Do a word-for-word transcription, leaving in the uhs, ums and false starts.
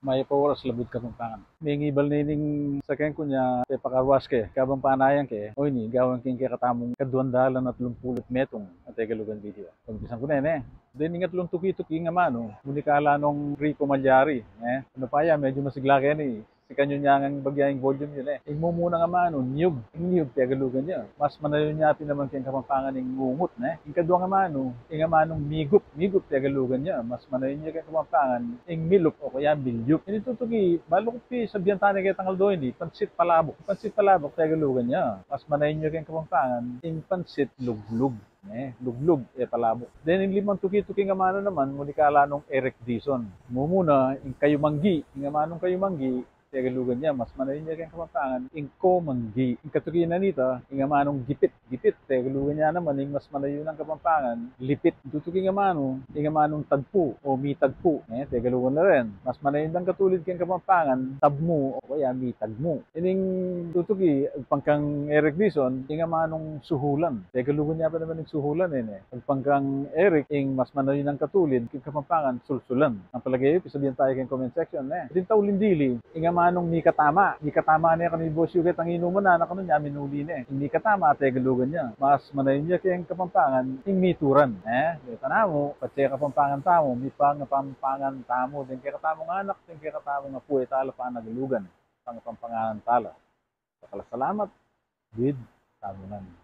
Mayap a oras, Labuad Kapampangan. Mengibal ne ning saken ku nya, pepakaruas ke, kabang panayan ke, o ini, gawan ke ing kekatamung kaduang dalan at lumpulu't metung a Tegalugan video. Umpisan ku ne, ne. Deng atlung tuki-tuki ing amanu, munikala nong Rico Malyari, ne. Anu pa ya, medyu masigla ke ne, sikan yu nya ngan bagya ing volume yu, ne. Ing mumunang amanu, niyug. Ing niyug, Tegalugan ya. Mas manayun ya pin naman keng Kapampangan ing ngungut, ne. Ing kaduang amanu, ing amanung migup. Migup, Tegalugan ya. Mas manayun ya keng Kapampangan ing milup o kaya milyup. Ini tutuki, balu ku pi sabian tane ketang aldo ini, pansit palabok. Pansit palabok, Tegalugan ya. Mas manayun ya keng Kapampangan ing pansit luglug. Ne, luglug, e palabok. Then, ing limang tuki-tuki ing amanu naman, munikala nong Eric Dizon. Mumuna, ing kayumanggi. Ing amanung kayumanggi, Tegalugan ya, mas manayun ya keng Kapampangan ing komanggi. Ing katuki na nita, ing amanung gipit. Gipit, Tegalugan ya naman, ing mas manayun a Kapampangan, lipit. Ing tutuki ing amanu, ing amanung tagpu o mitagpu, ne, Tegalugan la rin. Mas manayun dang katulid keng Kapampangan, tabmu o kaya mitagmu. Ining tutuki, agpang kang Eric Dizon, ing amanung suhulan. Tegalugan ya pa naman ing suhulan, e, ne. Agpang kang Eric, ing mas manayun a katulid keng Kapampangan, sulsulan. Nung palage yu, pisabian taya keng comment section, ne. Ding tauling dili, ing amanung mikatama. Mikatama ne kanu, i-boss yu ketang inuman, anak, kanu, nya minuli ne. Ing mikatama, Tegalugan ya. Mas manayun ya keng Kapampangan ing mituran, ne. Deta namu, patse Kapampangan tamu, mipangapampangan tamu deng kekatamung anak, deng kekatamung apu, e tala panagalugan, pangapampanganan tala. Dakal a salamat. Id tamu ngan.